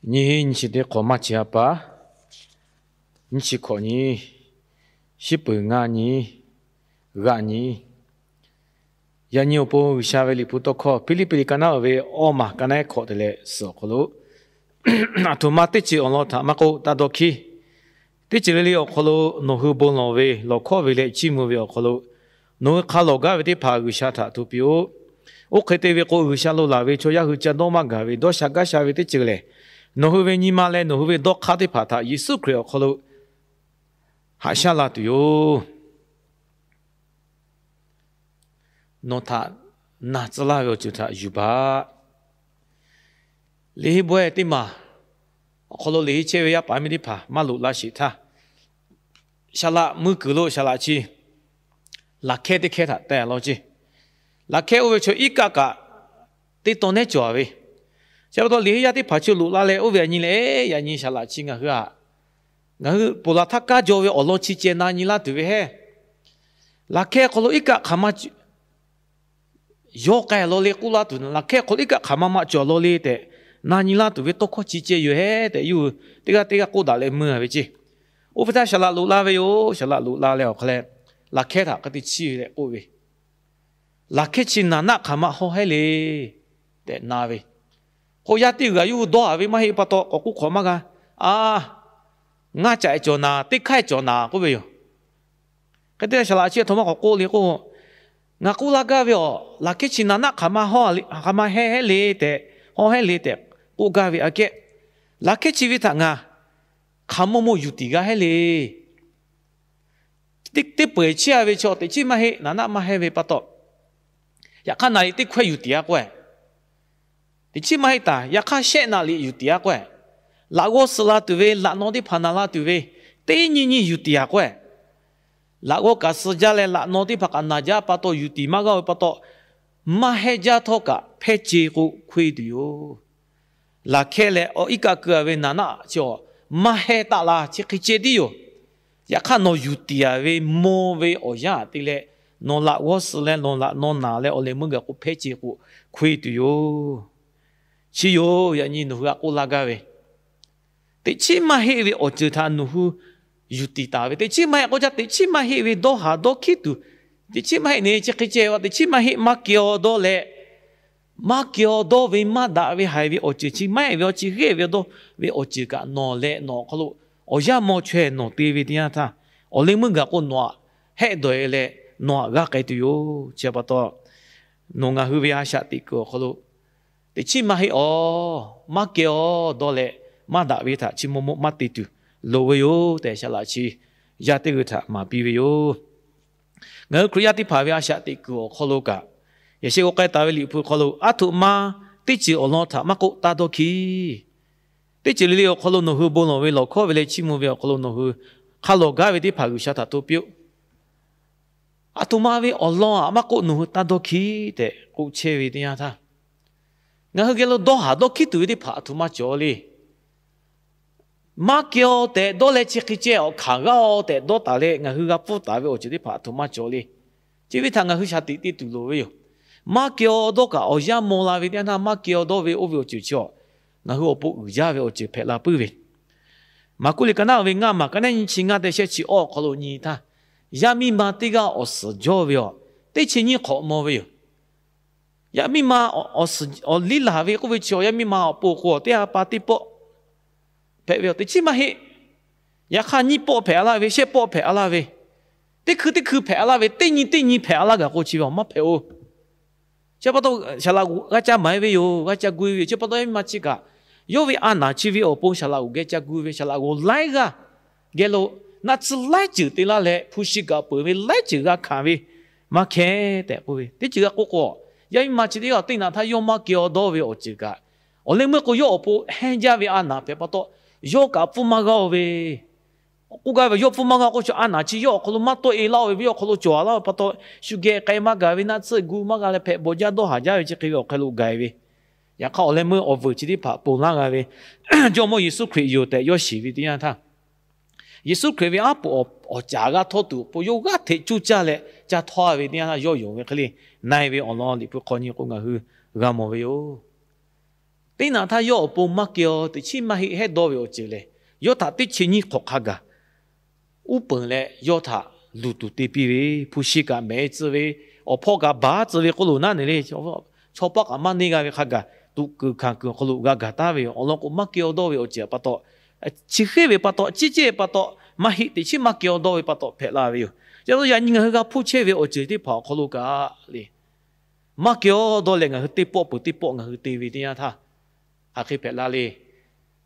Nyiˇ hinˉ nyiˇ chi teˇ hk'awꞈ maˇ chi ha pa, nyiˇ chi hkawꞈ nyi, shiˉ peuˍ ngaˇ nyi, g'aꞈ nyi. Yaꞈ nyi awˬ pon G'uiˬsha ve liꞈ hpu tawˇ hkawˇ Hpiˇliˇpiˆ liꞈ ka naˉ ve awˇ maˬ ka naˉ hkawꞈ te leh suhˍ awˬ hk'aw lo, aˬ htoꞈ ma teˇ ceuˬ awˬ lawn htaꞈ maˇ k'oˆ taˇ dawˇ hkiˉ. Teˇ ceuˬ le le awˬ hk'aw lo nawˬ hui bon lawˬ ve, lawˬ hkawˇ ve leh chiˇ mvuh ve awˬ hk'aw lo, nawˬ hui hk'a lawˬ gaˇ ve teˇ hpaˍ G'uiˬsha htaꞈ hto piˇ-oˆ. Oˇ hk'e te ve k'o, G'uiˬsha lo laˬ ve chaw yaˇ hui ca dawˇ maˇ gaˬ ve dawˇ sha gaˇ sha ve teˇ ceuˬ lehˬ, nawˬ hui ve nyi ma leh nawˬ hui ve dawˇ hk'aˇ teˇ hpaˍ htaꞈ Yeˍsuˆ Hkriꞈ awˬ hk'aw lo haꞈ shaˉ la tuˬ yoˬ. Nawˬ htaꞈ naˬ tcuh laˇ ve awˬ ceuˬ htaꞈ yuˬ baˬ. Liꞈ heˆ bawehˇ teˇ maˬ awˬ hk'aw lo liꞈ heˆ chehˇ ve yaˇ paˍ miˇ teˇ hpaˍ maˇ loꞈ la sheˍ htaˇ, saˍ laꞈ mui kuiˬ lo saˍ laꞈ chi laꞈ hkehˇ teˇ hkehˇ htaꞈ teh law ceˇ. Laꞈ hkehˇ oˇ ve chaw iˉ kaˆ kaꞈ teˇ tawn nehˉ cawˬ ve. Chi pa taw liꞈ heˆ yaˇ teˇ hpaˍ chi loꞈ la leh oˇ ve yaꞈ nyi leh, yaꞈ nyi saˍ laꞈ chi ngaˬ hui aꞈ, ngaˬ hui ponˬ laˬ htaˇ kaˇ jaw ve awˬ lawn chi ceh na nyi laˇ tuˬ ve hehˉ. Laꞈ hkehˇ hk'aw lo iˉ kaˆ hk'aˬ ma yawˇ k'ai law le k'oˆ laˇ tuˬ, laꞈ hkehˇ hk'aw lo iˉ kaˆ hk'aˬ ma maꞈ cawˬ law le tehꞈ na nyi laˇ tuˬ ve tawˇ hkawˇ chi ceh yoˬ hehˉ tehꞈ, yawˇ hui teˇ g'aˇ teˇ g'aˇ k'oˆ daꞈ leh mui ve ceˇ. Oˇ ve htaˇ saˍ laꞈ loꞈ la ve yoˬ. Saˍ laꞈ loꞈ la leh awˬ hk'a leh, laꞈ hkehˇ htaꞈ hk'a te chiˇ ve leh k'oˆ ve, laꞈ hkehˇ chi naˍ naˆ hk'aˬ ma hawˇ hehˉ le tehꞈ na ve. K'o yaˇ teˇ g'aˇ yawˇ hui dawˇ haˍ ve maˇ heˆ pa taw k'awꞈ k'oˆ hk'awꞈ maˇ g'a. A, ngaˇ caꞈ cawˬ naˍ, teˇ hk'aˇ cawˬ naˍ k'oˆ ve yoˬ. Hk'e te leh saˍ laꞈ chi aˬ htoꞈ ma k'awꞈ k'oˆ le k'o, ngaˬ k'oˆ laˇ gaˇ ve awˬ, laꞈ hkehˇ chi naˍ naˆ hk'aˬ ma hawˇ, hk'aˬ ma hehˉ hehˉ le tehꞈ, hawˇ hehˉ le tehꞈ k'oˆ gaˇ ve aꞈ kehˉ, laꞈ hkehˇ chi ve htaꞈ ngaˬ hk'aˬ mawˇ mawˇ yuˬ tiˍ g'a hehˉ le. Teˇ peuˬ eˬ chiˇ a ve chaw teꞈ chiˉ maˇ heˆ, naˍ naˆ maˇ hehˉ ve pa taw, yaꞈ hk'aˇ naˍ liꞈ teˇ hkawehˇ yuˬ tiˍ a k'o, teꞈ chiˉ maˇ heˆ taˍ. Yaꞈ hk'aˇ shehˆ naˍ liꞈ yuˬ tiˍ a k'o, laꞈ g'awˇ suh la tuˬ ve, laꞈ naw teˇ hpaˍ naˍ la tuˬ ve, teˇ nyi nyi yuˬ tiˍ a k'o, laꞈ g'awˇ kaꞈ suh jaˇ leh laꞈ naw teˇ hpaˍ kaꞈ naˍ jaˇ pa taw yuˬ tiˍ maˇ g'a ve pa taw, maˇ hehˉ jaˇ htawˇ kaꞈ hpehˇ ce k'o hk'oˆ e tuˬ yoˬ. Laꞈ hkehˇ leh awˬ iˉ kaˆ keu a ve naˍ naˆ chi awˬ maˇ hehˉ taˆ la chi hk'e ceh tiˉ yoˬ. Yaꞈ hk'aˇ nawˬ yuˬ tiˍ a ve maw ve awˬ yanˇ te leh, nawˬ laꞈ g'awˇ suh leh nawˬ laꞈ naw naˍ leh awˬ leh meuˇ gaˬ k'o hpehˇ ce k'o hk'oˆ e tuˬ yoˬ. Chi yoˬ, yaꞈ nyi nawˬ hui aꞈ k'oˆ laˇ gaˇ ve, teꞈ chiˉ maˇ heˆ ve awˬ ceuˬ htaꞈ nawˬ hui yuˬ tiˍ taˍ ve, teꞈ chiˉ maˇ heˆ k'oˆ caˇ, teꞈ chiˉ maˇ heˆ ve dawˇ haˍ dawˇ hkiˉ tuˬ, teꞈ chiˉ maˇ heˆ ne chi hk'e ceh, teꞈ chiˉ maˇ heˆ maˇ keh aw dawˇ leh, maˇ keh aw dawˇ ve maˇ daꞈ ve haiˬ ve awˬ ceuˬ chi maˇ heˆ ve awˬ chi g'ehˇ ve dawˇ ve awˬ ceuˬ kaꞈ nawˬ leh nawˬ awˬ hk'aw lo awˬ yanˇ maw chaweh nawˬ te ve teˇ yanˇ htaˇ, awˬ leh meuˇ gaˬ k'o nawˬ aꞈ hehˆ dawˬ e leh nawˬ aꞈ g'aˇ k'ai tuˬ yoˬ. Chi pa taw, nawˬ ngaˬ hui ve a shaꞈ teꞈ kuiˬ awˬ hk'aw lo teꞈ chiˉ maˇ heˆ aw, maˇ keh aw dawˇ leh, maˇ daꞈ ve htaꞈ chi maw maw maˇ te tuˬ loˍ ve yoˬ tehꞈ, saˍ laꞈ chi yaˇ teˇ g'aˇ htaꞈ maˍ piˇ ve yoˬ. Ngaˬ hui Hkriꞈ yaˇ teˇ hpaˍ ve a shaꞈ teꞈ kuiˬ awˬ hk'aw lo kaꞈ, yaꞈ sheh k'o k'ai taˍ ve liꞈ hpu hk'aw lo, aˉ htoꞈ ma teˇ ceuˬ awˬ lawn htaꞈ maˇ k'oˆ taˇ dawˇ hkiˉ. Teˇ ceuˬ le le awˬ hk'aw lo nawˬ hui bon lawˬ ve, lawˬ hkawˇ ve leh chiˇ mvuh ve awˬ hk'aw lo nawˬ hui hk'a lawˬ gaˇ ve teˇ hpaˍ G'uiˬsha htaꞈ hto piˇ-oˆ. Aˬ htoꞈ ma ve awˬ lawn aꞈ maˇ k'oˆ nawˬ hui taˇ dawˇ hkiˉ tehꞈ k'oˆ chehˇ ve teˇ yanˇ htaˇ, ngaˬ hui geh lo dawˇ haˍ dawˇ hkiˉ tuˬ ve teˇ hpaˍ aˬ htoꞈ ma cawˬ le. Maˇ keh aw tehꞈ dawˇ leh chi hk'e ceh awˬ hkanˍ g'aˇ aw tehꞈ dawˇ taˍ leh ngaˬ hui g'a pfuhˇ taˍ ve awˬ ceuˬ teˇ hpaˍ aˬ htoꞈ ma cawˬ le. Chi ve htaꞈ ngaˬ hui shaˍ tiꞈ te tuˬ loˍ ve yoˬ. Maˇ keh aw dawˇ kaꞈ awˬ yanˇ maw la ve teˇ yanˇ htaˇ, maˇ keh aw dawˇ ve oˇ ve awˬ ceuˬ chi awˬ, ngaˬ hui awˬ pon uiˍ jaˇ ve awˬ ceuˬ hpehꞈ la puiˉ ve. Maˍkuˆ liꞈ ka naˉ ve ngaˇ maˬ ka naˉ nyiˇ chi ngaˇ te shehˆ chi awˇ awˬ hk'aw lo nyi htaˇ, yaˇ miˇ ma teˇ g'aˇ awˬ suhˍ jawˇ ve awˬ, teˇ chi nyiˇ hk'awꞈ maw ve yoˬ. Yaˇ miˇ ma awˬ liˇ laˬ ve k'oˆ ve chi awˬ, yaˇ miˇ ma awˬ pon k'o teˇ ha pa teˇ pawˆ hpehꞈ ve awˬ, teꞈ chiˉ maˇ heˆ. Yaꞈ hk'aˇ nyiˇ pawˆ hpehꞈ a laˇ ve, shehˆ pawˆ hpehꞈ a laˇ ve, teˇ hkui teˇ hkui hpehꞈ a laˇ ve, teˇ nyi teˇ nyi hpehꞈ a laˇ gaˬ k'o chi ve awˬ maˇ hpehꞈ oˬ. Chi pa taw saˍ laꞈ g'oˍ g'a ca maˍ e ve yoˬ, g'a ca gu e ve yoˬ. Chi pa taw yaˇ miˇ ma chi kaꞈ, yawˇ ve a naˍ chi ve awˬ pon saˍ laꞈ g'oˍ geh ca gu ve, saˍ laꞈ g'oˍ laiˉ g'aˇ geh lo naˆ tsuhˇ laiˉ ceuˬ te laˇ leh hpu shi kaꞈ peuˬ ve laiˉ ceuˬ g'a hkanˍ ve maˇ hkehˇ tehꞈ k'oˆ ve. Teˇ ceuˬ g'a k'oˆ k'o, yaˇ miˇ ma chi teˇ g'aˇ teˇ naꞈ htaˇ yawˇ maˇ keh aw dawˇ ve awˬ ceuˬ kaꞈ, awˬ leh meuˇ k'o yawˇ awˬ pon hehnˇ jaˇ ve a naˍ hpehꞈ pa taw, yawˇ kaꞈ pfuhˇ maˇ g'a oˬ ve. K'oˆ gaˇ ve yawˇ pfuhˇ maˇ g'a k'o, a naˍ chi yawˇ awˬ hk'aw lo maˇ tawˆ e laˇ oˬ ve, yawˇ awˬ hk'aw lo cawˬ a laˇ ve pa taw, shu geh k'ai maˇ gaˬ ve, naˆ tsuhˇ gu maˇ g'a leh hpehꞈ bawˬ jaˇ dawˇ haˍ jaˇ ve chi hk'e ve awˬ hk'aw lo gaˬ e ve. Yaꞈ hk'aˇ awˬ leh meuˇ awˬ vuiˬ chi teˇ hpaˍ ponˬ laˇ g'a ve, Jawˇmawˇ Yeˍsuˆ Hkriꞈ yoˬ tehꞈ yawˇ shiˍ ve teˇ yanˇ htaˇ, Yeˍsuˆ Hkriꞈ ve aˉ poꞈ awˬ caˍ g'a htawˇ tuˬ awˬ pon yawˇ g'aˇ hteꞈ cuˇ caˇ leh ca htawˇ ve teˇ yanˇ htaˇ yawˇ yonˍ ve hk'e le, na e ve awˬ lawn Liꞈ hpu hk'aw nyi k'o ngaˬ hui g'a mawˬ ve yoˬ. Teˇ naꞈ htaˇ yawˇ awˬ pon maˇ keh-aw teꞈ chiˉ maˇ heˆ hehˉ dawˇ ve awˬ ceuˬ lehˬ, yawˇ htaꞈ teˇ chi nyiˇ hk'awꞈ hk'a gaˬ uˉ peunˍ leh yawˇ htaꞈ luˬ tuˬ te piˇ ve, hpu shi kaꞈ mehˍ tcuh ve, awˬ hpawˇ kaꞈ baˬ tcuh ve k'oˆ lo naˉ neˬ le, chaw paˆ kaꞈ maˇ neˇ g'a ve hk'a gaˬ tuꞈ kuiˬ hkanˍ kuiˬ awˬ hk'aw lo g'a gaˬ taˉ ve yoˬ. Awˬ lawn k'o, maˇ keh-aw dawˇ ve awˬ ceuˬ pa taw, chi hk'e ve pa taw, ciˉ ceˇ ve pa taw, maˇ heˆ teꞈ chiˉ maˇ keh-aw dawˇ ve pa taw hpehꞈ la ve yoˬ. Chi pa taw yaꞈ nyi ngaˬ hui g'a hpuˇ chehˇ ve awˬ ceuˬ teˇ hpaˍ awˬ hk'aw lo kaꞈ le, maˇ keh-aw dawˇ leh ngaˬ hui teˇ pawˆ peuˬ teˇ pawˆ ngaˬ hui te ve teˇ yanˇ htaˇ, hk'aˬ hk'e hpehꞈ la le.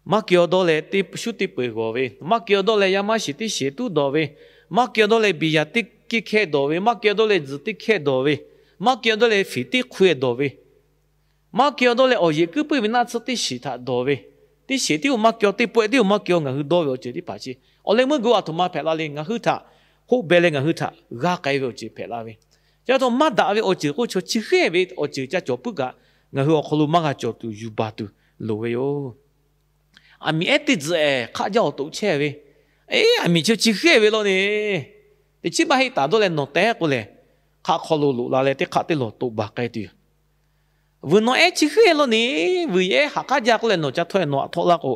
Maˇ keh-aw dawˇ leh teˇ shuˉ teˇ peu-eˬ g'awˬ ve, maˇ keh-aw dawˇ leh yaˇ maˇ shiˍ teˇ shiˍ tuˉ dawˬ ve, maˇ keh-aw dawˇ leh biˬ yaˍ teˇ kehˇ dawˬ ve, maˇ keh-aw dawˇ leh tzuhˬ teˇ kehˇ dawˬ ve, maˇ keh-aw dawˇ leh fiˍ teˇ hk'u-eˬ dawˬ ve, maˇ keh-aw dawˇ leh awˬ yeˬ kuiˉ puiˉ ve naˆ tsuhˇ teˇ shiˍ htaꞈ dawˬ ve, teˇ shiˍ tiˉ-oˬ maˇ keh-aw, teˇ pawˆ tiˉ-oˬ maˇ keh-aw, ngaˬ hui dawˇ ve awˬ ceuˬ teˇ hpaˍ chi awˬ leh meuˇ g'uˇ a htoꞈ ma hpehꞈ la le. Ngaˬ hui htaꞈ hoˆ beh leh ngaˬ hui htaꞈ g'a k'ai ve awˬ ceuˬ hpehꞈ la ve. Chi pa taw maˇ daꞈ ve awˬ ceuˬ k'oˆ chaw chi hk'e ve awˬ ceuˬ ca cawˬ puiˉ kaꞈ, ngaˬ hui awˬ hk'aw lo maˇ g'a cawˬ tuˬ yuˬ baˬ tuˬ loˍ ve yoˬ. Aˬ miˍ ehˉ teˇ tzuhꞈ-ehˍ hk'aˆ jaˇ awˬ toꞈ chehˇ ve, eˉ, aˬ miˍ chi chi hk'e ve law ne, teꞈ chiˉ maˇ heˆ taˍ dawˇ leh nawˬ tehˉ k'oˆ lehˬ, hk'aˆ hk'aw lo loꞈ la leh teˇ hk'aˆ teˇ lawˬ toꞈ baˬ k'ai tuˬ yoˬ. Vuiˬ naw ehˉ chi hk'e law ne, vuiˬ yehˉ haꞈ k'aˉ jaˇ k'oˆ leh nawˬ ca htawˇ nawˬ aꞈ htawˆ laˇ k'o,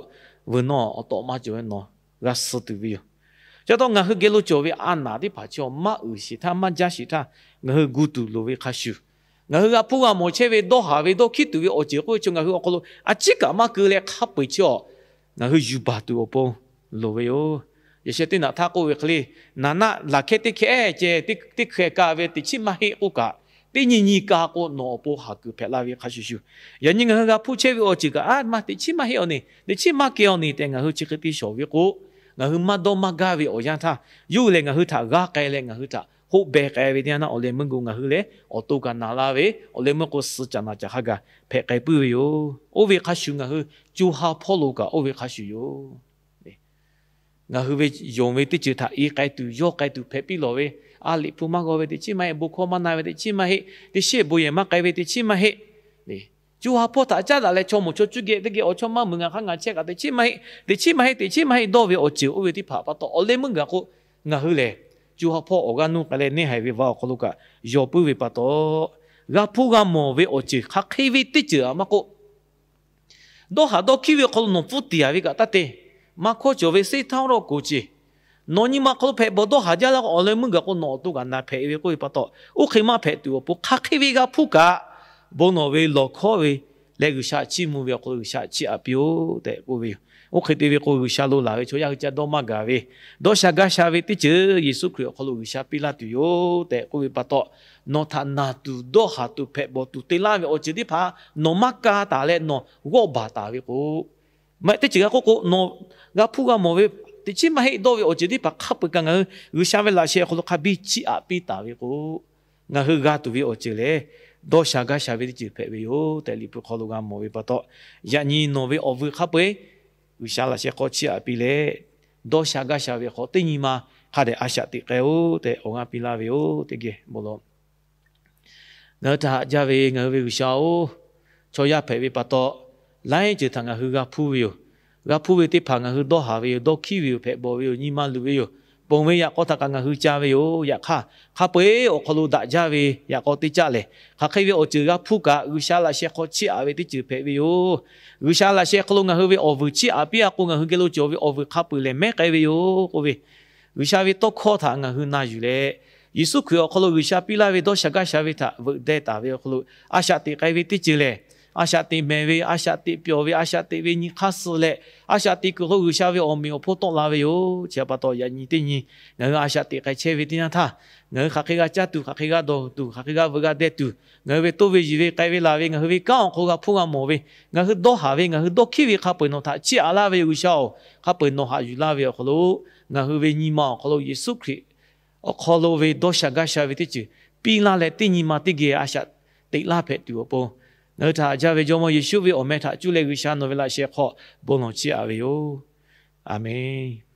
vuiˬ naw awˬ tawꞈ maˇ cawˬ ve nawˬ g'a suh tuˬ ve yoˬ. Chi pa taw ngaˬ hui geh lo cawˬ ve a naˍ teˇ hpaˍ chi awˬ maˇ uiˍ sheˍ htaˇ, maˇ jaˇ sheˍ htaˇ, ngaˬ hui gu tuˬ loˍ ve hk'a shuˍ, ngaˬ hui g'a hpuˇ g'a mawˬ chehˇ ve dawˇ haˍ ve dawˇ hkiˉ tuˬ ve awˬ ceuˬ k'oˆ ve chaw ngaˬ hui awˬ hk'aw lo a ciˉ kaꞈ maˇ keu leh hk'a peu-eˬ chi awˬ ngaˬ hui yuˬ baˬ tuˬ awˬ pon loˍ ve yoˬ. Yaꞈ sheh teˇ naꞈ htaˇ k'oˆ ve hk'e le, naˍ naˆ laˬ hkehˇ teˇ hkehˇ ceh teˇ hkeh ka ve teꞈ chiˉ maˇ heˆ k'oˆ kaꞈ, teˇ nyi nyi ka k'o nawˬ awˬ pon haˍ kuiˬ hpehꞈ la ve hk'a shuˍ shuˍ, yaꞈ nyi ngaˬ hui g'a hpuˇ chehˇ ve awˬ ceuˬ kaꞈ a maˇ teꞈ chiˉ maˇ heˆ-aw ne, teꞈ chiˉ maˇ keh-aw ne tehꞈ ngaˬ hui chi hk'e te shawˍ ve k'o, ngaˬ hui maˇ dawˇ maˇ gaˇ ve awˬ yanˇ htaˇ, yawˇ hui lehˬ ngaˬ hui htaꞈ g'aˇ k'ai leh ngaˬ hui htaꞈ hoˆ beh k'ai ve teˇ yanˇ naˆ awˬ leh meuˇ g'uˇ ngaˬ hui lehˬ awˬ to kaꞈ naˍ la ve, awˬ leh meuˇ k'o suh caꞈ naˍ caꞈ hk'a gaˬ hpehꞈ k'ai puiˉ ve yoˬ. Oˇ ve hk'a shuˍ ngaˬ hui co ha hpawˇ lo kaꞈ oˇ ve hk'a shuˍ yoˬ. Ngaˬ hui ve yonˍ ve teˇ ceuˬ htaꞈ i k'ai tuˬ yawˇ k'ai tuˬ hpehꞈ piˇ lawˬ ve, a liꞈ hpu maˇ g'aw ve teꞈ chiˉ maˇ heˆ, bon hkawˇ maˇ na ve teꞈ chiˉ maˇ heˆ, teˇ sheˆ bon yehˬ maˇ k'ai ve teꞈ chiˉ maˇ heˆ, co ha hpawˇ htaꞈ caˉ daꞈ leh chaw moˍ chaw cuˇ geh teˇ geh awˬ chawˇ maˇ muiˬ ngaˬ hk'aˇ ngaˬ chehˇ kaꞈ teꞈ chiˉ maˇ heˆ, teꞈ chiˉ maˇ heˆ, teꞈ chiˉ maˇ heˆ dawˇ ve awˬ ceuˬ oˇ ve teˇ hpaˍ pa taw awˬ leh meuˇ gaˬ k'o, ngaˬ hui lehˬ co ha hpawˇ awˬ g'aˇ nuˇ k'ai leh neˇ haiˬ ve vaꞈ awˬ hk'aw lo kaꞈ yaw puiˉ ve pa taw, g'a hpuˇ g'a mawˬ ve awˬ ceuˬ hk'aˬ hk'e ve teˇ ceuˬ aꞈ maˇ k'oˆ, dawˇ haˍ dawˇ hkiˉ ve awˬ hk'aw lo nawˬ pfuhˇ tiˍ-a ve kaꞈ taˇ te. Maˇ hkawˇ cawˬ ve seˇ htaˇ rawˇ koˍ ce, nawˬ nyi ma hk'aw lo hpehꞈ bawˬ dawˇ haˍ jaˇ laˇ k'o, awˬ leh meuˇ gaˬ k'o nawˬ awˬ to kaꞈ naˍ hpehꞈ ve k'oˆ ve pa taw, oˇ hk'e maˇ hpehꞈ tuˬ awˬ pon hk'aˬ hk'e ve g'a hpuˇ kaꞈ, bon lawˬ ve lawˬ hkawˇ ve leh G'uiˬsha chiˇ mvuh ve awˬ hk'aw lo G'uiˬsha chiˇ aꞈ piˇ-oˆ tehꞈ k'oˆ ve yoˬ. Oˇ hk'e te ve k'o, G'uiˬsha lo laˬ ve chaw yaˇ hui ca dawˇ maˇ gaˬ ve, dawˇ sha gaˇ sha ve teˇ ceuˬ Yeˍsuˆ Hkriꞈ awˬ hk'aw lo G'uiˬsha piˇ laˇ tuˬ yoˬ tehꞈ k'oˆ ve pa taw, nawˬ htaꞈ naˬ tuˬ dawˇ haˍ tuˬ hpehꞈ bawˬ tuˬ te laˇ ve awˬ ceuˬ teˇ hpaˍ nawˬ maˇ ka taˍ leh nawˬ g'awˇ baˬ taˍ ve k'o, maˇ heˆ teˇ ceuˬ g'a k'oˆ k'o, nawˬ g'a hpuˇ g'a mawˬ ve teꞈ chiˉ maˇ heˆ dawˇ ve awˬ ceuˬ teˇ hpaˍ hk'a peu-eˬ kaꞈ ngaˬ hui G'uiˬsha ve laꞈ sheh awˬ hk'aw lo hk'a biˇ chiˇ aꞈ piˇ taˍ ve k'o, ngaˬ hui g'a tuˬ ve awˬ ceuˬ lehˬ, dawˇ sha gaˇ sha ve teˇ ceuˬ hpehꞈ ve yoˬ tehꞈ Liꞈ hpu hk'aw lo g'a mawˬ ve pa taw, yaꞈ nyi nawˬ ve awˬ vuiˬ hk'a peu-eˬ G'uiˬsha laꞈ sheh hk'aw chiˇ aꞈ piˇ leh, dawˇ sha gaˇ sha ve hk'aw teˇ nyi ma hk'a dehꞈ a shaꞈ teꞈ k'ai-oˆ tehꞈ awˬ g'aˇ piˇ laˇ ve yoˬ. Teˇ geh bon lawˬ. Ngaˬ hui htaꞈ haꞈ jaˇ ve ngaˬ hui ve G'uiˬsha-oˬ, chaw yaˇ hpehꞈ ve pa taw, laiˉ ceuˬ htaꞈ ngaˬ hui g'a hpuˇ ve yoˬ. G'a hpuˇ ve teˇ hpaˍ ngaˬ hui dawˇ haˍ ve yoˬ, dawˇ hkiˉ ve yoˬ, hpehꞈ bawˬ ve yoˬ, nyi ma luˬ ve yoˬ, ponˬ ve yaꞈ k'aw htaꞈ kaꞈ ngaˬ hui ca ve yoˬ. Yaꞈ hk'aˇ, hk'a peu-eˬ awˬ hk'aw lo daꞈ jaˇ ve yaꞈ k'aw teˇ caˆ lehˬ, hk'aˬ hk'e ve awˬ ceuˬ g'a hpuˇ kaꞈ G'uiˬsha laꞈ sheh hk'aw chiˇ aꞈ ve teˇ ceuˬ hpehꞈ ve yoˬ. G'uiˬsha laꞈ sheh hk'aw lo ngaˬ hui ve awˬ vuiˬ chiˇ aꞈ piˇ-a k'o, ngaˬ hui geh lo cawˬ ve awˬ vuiˬ hk'a peu-eˬ lehˬ mehˉ k'ai ve yoˬ k'oˆ ve, G'uiˬsha ve tawˇ hkawˇ htaꞈ ngaˬ hui na yuˬ leh, Yeˍsuˆ Hkriꞈ awˬ hk'aw lo G'uiˬsha piˇ laˇ ve dawˇ sha gaˇ sha ve htaꞈ veuꞈ deh taˍ ve awˬ hk'aw lo, a shaꞈ teꞈ k'ai ve teˇ ceuˬ lehˬ, a shaꞈ teꞈ mehˍ ve, a shaꞈ teꞈ pyawˬ ve, a shaꞈ teꞈ ve nyi hk'aˇ suh leh, a shaꞈ teꞈ kuiˬ hk'aw lo G'uiˬsha ve awˬ meꞈ awˬ hponˇ tawˆ la ve yoˬ. Chi pa taw yaꞈ nyi teˇ nyi ngaˬ hui a shaꞈ teꞈ k'ai chehˇ ve teˇ yanˇ htaˇ, ngaˬ hui hk'aˬ hk'e g'a caˇ tuˬ, hk'aˬ hk'e g'a dawˬ tuˬ, hk'aˬ hk'e g'a veuꞈ g'a deh tuˬ, ngaˬ hui ve toˇ ve yiˬ ve k'ai ve laˬ ve, ngaˬ hui ve kanˉ awˬ hk'aw lo g'a hpuˇ g'a mawˬ ve, ngaˬ hui dawˇ haˍ ve, ngaˬ hui dawˇ hkiˉ ve hk'a peu-eˬ nawˬ htaꞈ chiˇ aꞈ laˇ ve yoˬ. G'uiˬsha-oˬ, hk'a peu-eˬ nawˬ haꞈ yuˬ laˇ ve awˬ hk'aw lo, ngaˬ hui ve nyi ma awˬ hk'aw lo Yeˍsuˆ Hkriꞈ awˬ hk'aw lo ve dawˇ sha gaˇ sha ve teˇ ceuˬ piˇ laˇ leh, teˇ nyi ma teˇ geh a shaꞈ teꞈ laˇ hpehꞈ tuˬ awˬ pon, ngaˬ hui htaꞈ haꞈ jaˇ ve Jawˇmawˇ Yeˍsuˆ ve awˬ meh htaꞈ cuˇ leh G'uiˬsha nawˬ ve laꞈ sheh hk'aw bon lawˬ chiˇ aꞈ ve yoˬ. Aˬmenˍ.